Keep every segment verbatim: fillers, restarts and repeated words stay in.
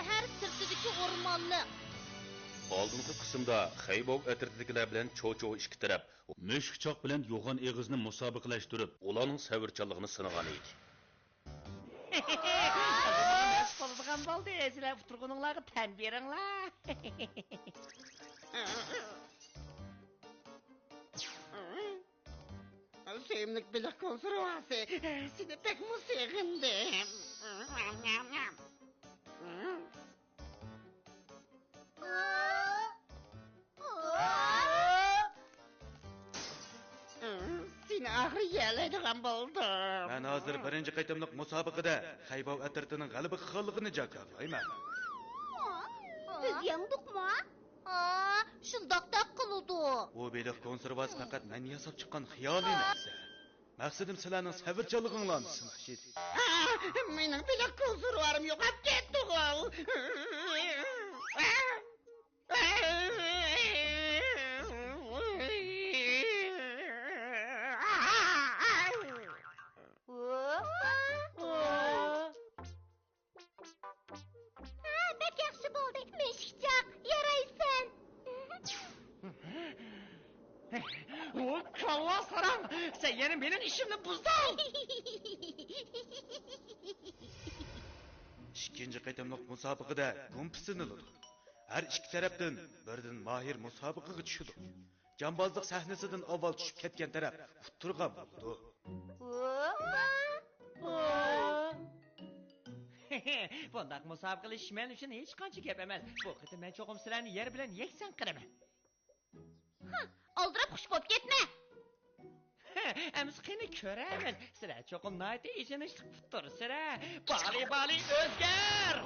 شەھەر سىرتىدىكى ئورمانلىق. ئالدىنقى قىسىمدا خەيبوۋ ئەترىتىدىكىلەر بىلەن چوچو ئىككى تەرەپ مۈشۈكچاق بىلەن يوغان ئېغىزنى مۇسابىقىلەشتۈرۈپ، ئۇلارنىڭ سەۋرچانلىقىنى سىنىغان ئىدى. مەشىق بولىدىغان بولدى. سىلەر ئۇتتۇرغىنىڭلارغا تەن بېرىڭلار. سۆيۈملۈك بېلىق كونسېرۋاسى، سېنى بەكمۇ سېغىندىم. سېنى ئاخىرى يېيەلەيدىغان بولدۇم. مەن ھازىر بىرىنچى قېتىملىق مۇسابىقىدە خەيباۋ ئەترىتىنىڭ غەلىبە قىلغانلىقىنى جاكارلايمەن. بىز يەڭدۇقمۇ؟ ھا، شۇنداق دەپ قىلىدۇ. بۇ بېلىق كونسېرۋاسى پەقەت مەن ياساپ چىققان خىيالىي نەرسە. مەقسىتىم سىلەرنىڭ سەۋرچانلىقىڭلارنى سىناش ئىدى. مېنىڭ بېلىق كونسېرۋام يوقاپ كەتتىغۇ. ھە، بەك ياخشى بولدى، مۈشۈكچاق، يارايسەن. ۋۇ كاللا ساراڭ، سەن يەنە مېنىڭ ئىشىمنى بۇزدۇڭ! ئىككىنچى قېتىملىق مۇسابىقىدە گۇمپا سىنىلىدۇ. ھەر ئىككى تەرەپتىن بىردىن ماھىر مۇسابىقىگە چۈشىدۇ. جامبازلىق سەھنىسىدىن ئاۋۋال چۈشۈپ كەتكەن تەرەپ ئۇتتۇرغان بولىدۇ. بۇنداق مۇسابىقىلىشىش مەن ئۈچۈن ھېچقانچە گەپ ئەمەس. بۇ قېتىم مەن چوقۇم سىلەرنى يەر بىلەن يەكسان قىلىمەن. ھە، ئالدىراپ خۇش بولۇپ كەتمە. ھە، ئەمىسە قېنى كۆرەرمىز. سىلەر چوقۇم ناھايىتى ئېچىنىشلىق ئۇتتۇرىسىلەر. بالى، بالى، ئۆزگەر!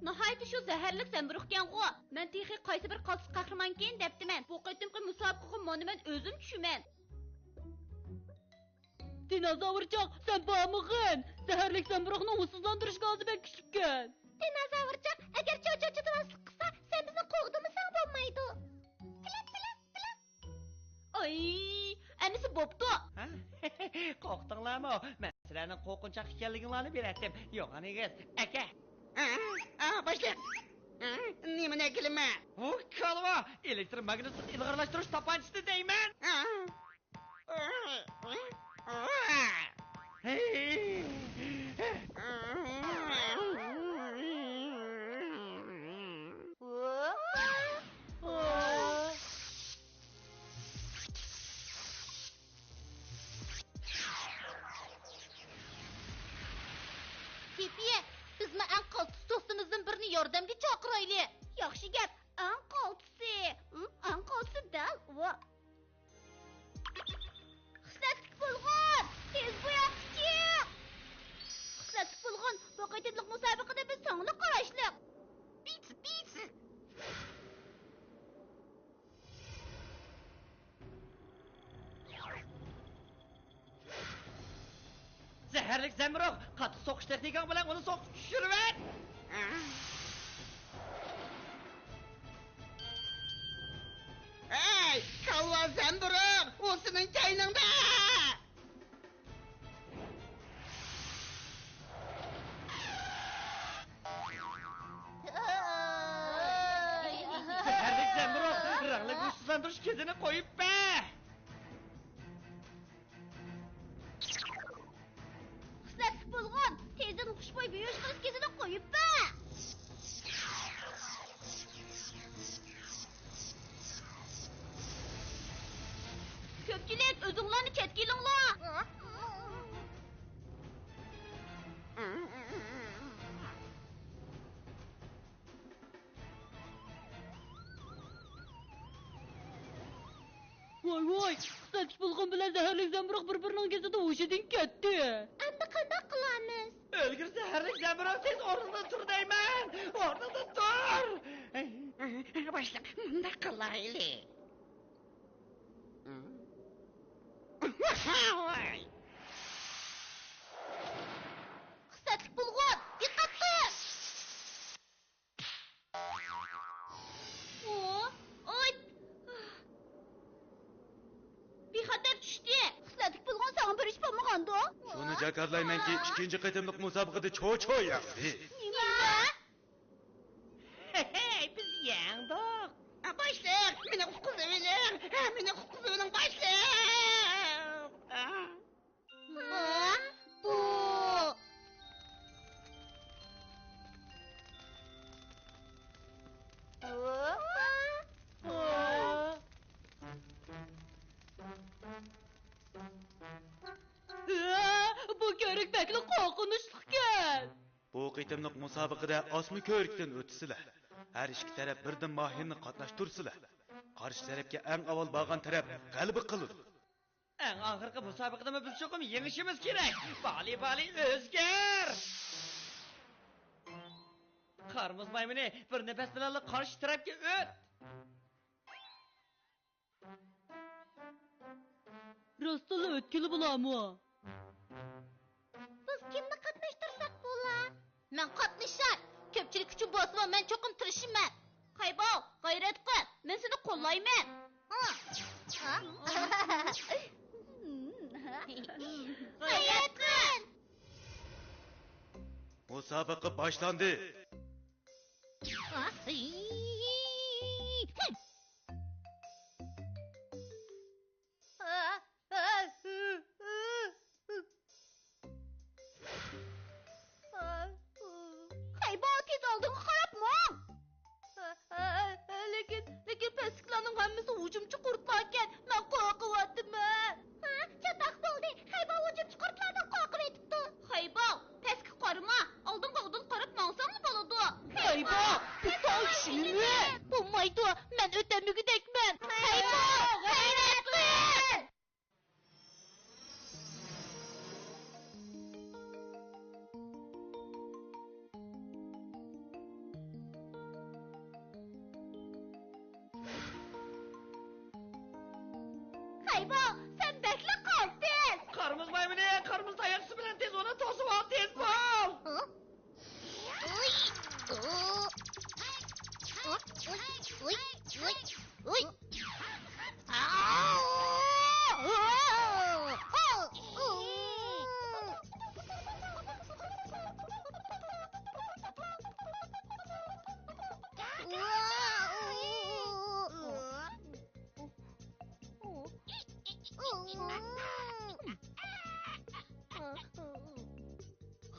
ناھايىتى شۇ زەھەرلىك زەمبۇرۇغكەنغۇ. مەن تېخى قايسى بىر قالتىس قەھرىمانكىن دەپتىمەن. بۇ قېتىمقى مۇسابىقىگە مانا مەن ئۆزۈم چۈشىمەن. دىنوزاۋرچاق، سەن بارمىغىن! زەھەرلىك زەمبۇرۇغنىڭ ھوشسىزلاندۇرۇش گازى بەك كۈچلۈككەن. دىنوزاۋرچاق، ئەگەر چوچو چاتىۋازلىق قىلسا، سەن بىزنى قوغدىمىساڭ بولمايدۇ. پىلىپ، پىلىپ، پىلىپ. ئاي، ئەمىسە بوپتۇ. ھە؟ قورقتۇڭلارمۇ؟ مەن سىلەرنىڭ قورقۇنچاق ئىكەنلىكىڭلارنى بىلەتتىم. يوغان ئېغىز، ئەكە. ئا، ئا، باشلىق. ئا، نېمىنى ئەكېلىمەن؟ ۋۇ كالۋا، ئېلېكتر ماگنىتلىق ئىلغارلاشتۇرۇش تاپانچىسى دەيمەن. ئا. كېپىيە، بىزمۇ ئەڭ قالتىس دوستىمىزدىن بىرنى ياردەمگە چاقىرايلى. ياخشى گەپ، ئەڭ قالتىسى. ھىم، ئەڭ قالتىسى دەل ئۇ. خىسلەتلىك بولغان، تېز بۇ ياققا چىق! خىسلەتلىك بولغان، بۇ قېتىملىق مۇسابىقىدە بىز تەڭلا قاراشلىق. پىتس، پىتس! زەھەرلىك زەمبۇرۇغ، قاتتىق سوقۇش تېخنىكاڭ بىلەن ئۇنى سوقۇپ چۈشۈرۈۋەت! ھەي، كاللا زەمبۇرۇغ، ئۇ سېنىڭ كەينىڭدە! زەھەرلىك زەمبۇرۇغ، رەڭلىك ھوشسىزلاندۇرۇش كېزىنى قويۇپ بەر! خىسلەتلىك بولغان، تېزدىن خۇشبۇي بىھۇش قىلىش كېزىنى قويۇپ بەر! كۆپچىلىك، ئۆزۈڭلارنى چەتكە ئېلىڭلار! ۋاي ۋاي، خىسلەتلىك بولغان بىلەن زەھەرلىك زەمبۇرۇغ بىر-بىرىنىڭ كېزىدە ھوشىدىن كەتتى. ئەمدى قانداق قىلارمىز؟ ئۆلگۈر زەھەرلىك زەمبۇرۇغ، تېز ئورنۇڭدىن تۇر دەيمەن! ئورنۇڭدىن تۇر! باشلىق، مۇنداق قىلايلى. ۋاي! خىسلەتلىك بولغان، دىققەت قىل! ئۇ، ئاي! بىخەتەر چۈشتى. خىسلەتلىك بولغان، ساڭا بىر ئىش بولمىغاندۇ؟ شۇنى جاكارلايمەنكى، ئىككىنچى قېتىملىق مۇسابىقىدە چوچو يەڭدى. قورقۇنچلۇقكەن. بۇ قېتىملىق مۇسابىقىدە ئاسما كۆۋرۈكتىن ئۆتىسىلەر. ھەر ئىككى تەرەپ بىردىن ماھىرنى قاتناشتۇرسىلەر. قارشى تەرەپكە ئەڭ ئاۋۋال بارغان تەرەپ غەلىبە قىلىدۇ. ئەڭ ئاخىرقى مۇسابىقىدىمۇ بىز چوقۇم يېڭىشىمىز كېرەك. بالى، بالى، ئۆزگەر! قارمۇز مايمۇنى، بىر نەپەس بىلەنلا قارشى تەرەپكە ئۆت! راستتىنلا ئۆتكىلى بولامۇ؟ بىز كىمنى قاتناشتۇرساق بولا؟ مەن قاتنىشار. كۆپچىلىك ئۈچۈن بولسىمۇ مەن چوقۇم تىرىشىمەن. خەيباۋ، غەيرەت قىل، مەن سېنى قوللايمەن. ھە؟ ھە؟ غەيرەت قىل! مۇسابىقە باشلاندى. خەيباۋ، تېز ئالدىڭغا قاراپ ماڭ! لېكىن، لېكىن پەسلىكلەرنىڭ ھەممىسى ھۇجۇمچى قۇرتلاركەن، مەن قورقۇۋاتىمەن. ھە، چاتاق بولدى، خەيباۋ ھۇجۇمچى قۇرتلاردىن قورقۇۋېتىپتۇ. خەيباۋ، پەسكە قارىما، ئالدىڭغا ئۇدۇل قاراپ ماڭساڭلا بولىدۇ. خەيباۋ، بۇ تاۋ ئىشىنىمۇ؟ بولمايدۇ، مەن ئۆتەلمىگۈدەكمەن. خەيباۋ، غەيرەت قىل! خەيباۋ، سەن بەكلا قالتىس! قارمۇز مايمۇنى، قارمۇز تاياقچىسى بىلەن تېز ئۇنى توسۇۋال، تېز بول! ھە؟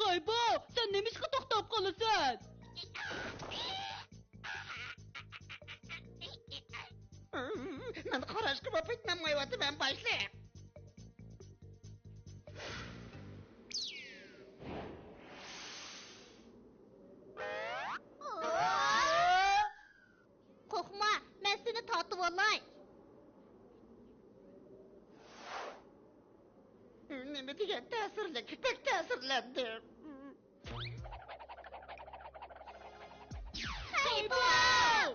خەيباۋ، سەن نېمىشقا توختاپ قالىسەن؟ مەن قاراشقىمۇ پېتىنالمايۋاتىمەن، باشلىق. قورقما، مەن سېنى تارتىۋالاي. نېمە دېگەن تەسىرلىك، بەك تەسىرلەندىم. خەيباۋ!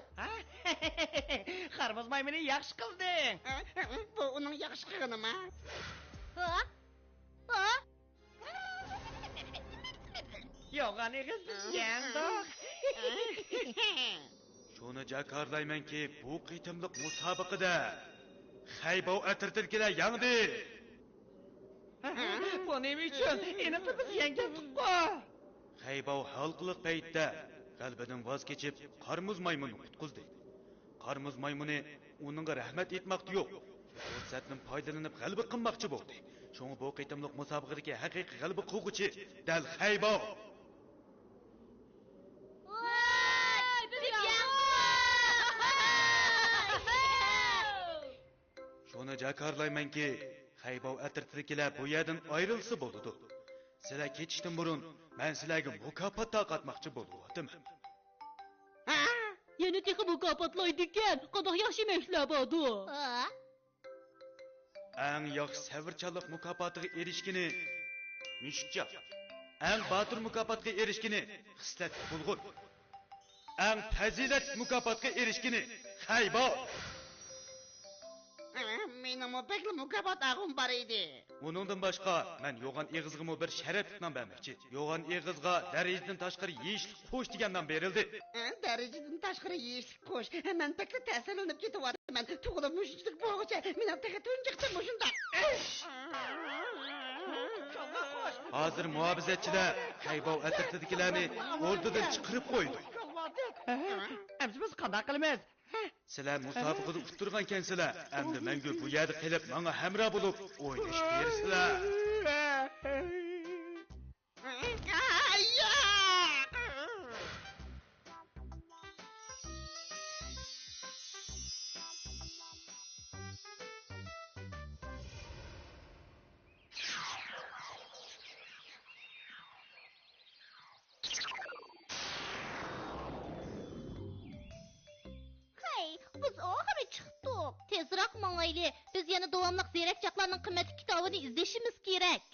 قارمۇز مايمۇنى ياخشى قىلدىڭ. بۇ ئۇنىڭ ياخشى قىلغىنىما؟ ھە؟ ھە؟ يوغان ئېغىز، بىز يەڭدۇق. شۇنى جاكارلايمەنكى، بۇ قېتىملىق مۇسابىقىدە خەيباۋ ئەترىتىدىكىلەر يەڭدى. بۇ نېمە ئۈچۈن؟ ئېنىقى بىز يەڭگەنتۇققۇ. خەيباۋ ھالقىلىق پەيتتە غەلىبىدىن ۋاز كېچىپ، قارمۇز مايمۇننى قۇتقۇزدى. قارمۇز مايمۇنى ئۇنىڭغا رەھمەت ئېيتماقتا يوق، پۇرسەتتىن پايدىلىنىپ غەلىبە قىلماقچى بولدى. شۇڭا بۇ قېتىملىق مۇسابىقىدىكى ھەقىقىي غەلىبە قىلغۇچى دەل خەيباۋ. ۋاي، بىز يەڭدۇق! شۇنى جاكارلايمەنكى، خەيباۋ ئەترىتىدىكىلەر بۇ يەردىن ئايرىلسا بولىدۇ. سىلەر كېتىشتىن بۇرۇن مەن سىلەرگە مۇكاپات تارقاتماقچى بولۇۋاتىمەن. ھە؟ يەنە تېخى مۇكاپاتلايدىكەن. قانداق ياخشى يېمەكلىكلەر باردۇ؟ ھە؟ ئەڭ ياخشى سەۋرچانلىق مۇكاپاتىغا ئېرىشكىنى مۈشۈكچان، ئەڭ باتۇر مۇكاپاتقا ئېرىشكىنى خىسلەتلىك قۇزغۇن، ئەڭ پەزىلەتلىك مۇكاپاتقا ئېرىشكىنى خەيباۋ. مېنىڭمۇ بەكلا مۇكاپات ئالغۇم بار ئىدى. ئۇنىڭدىن باشقا، مەن يوغان ئېغىزغىمۇ بىر شەرەپلىك نام بەرمەكچى. يوغان ئېغىزغا دەرىجىدىن تاشقىرى يېيىشلىك خوش دېگەن نام بېرىلدى. دەرىجىدىن تاشقىرى يېيىشلىك خوش. مەن بەكلا تەسىرلىنىپ كېتىۋاتىمەن. تۇغۇلۇپ مۇشۇنچىلىك بولغۇچە مېنىڭ تېخى تۇنجۇقتىنمۇ شۇنداق. ھازىر مۇھاپىزەتچىلەر خەيباۋ ئەترىتىدىكىلەرنى ئوردىدىن چىقىرىپ قويدى. ئەمدى بىز قانداق قىلىمىز؟ سىلەر مۇسابىقىدە ئۇتتۇرغانكەنسىلەر، ئەمدى مەڭگۈ بۇ يەردە قېلىپ، ماڭا ھەمراھ بولۇپ ئوينىشىپ بېرىسىلەر. تېزراق ماڭايلى. بىز يەنە داۋاملىق زېرەك چاقلارنىڭ قىممەتلىك كىتابىنى ئىزدىشىمىز كېرەك.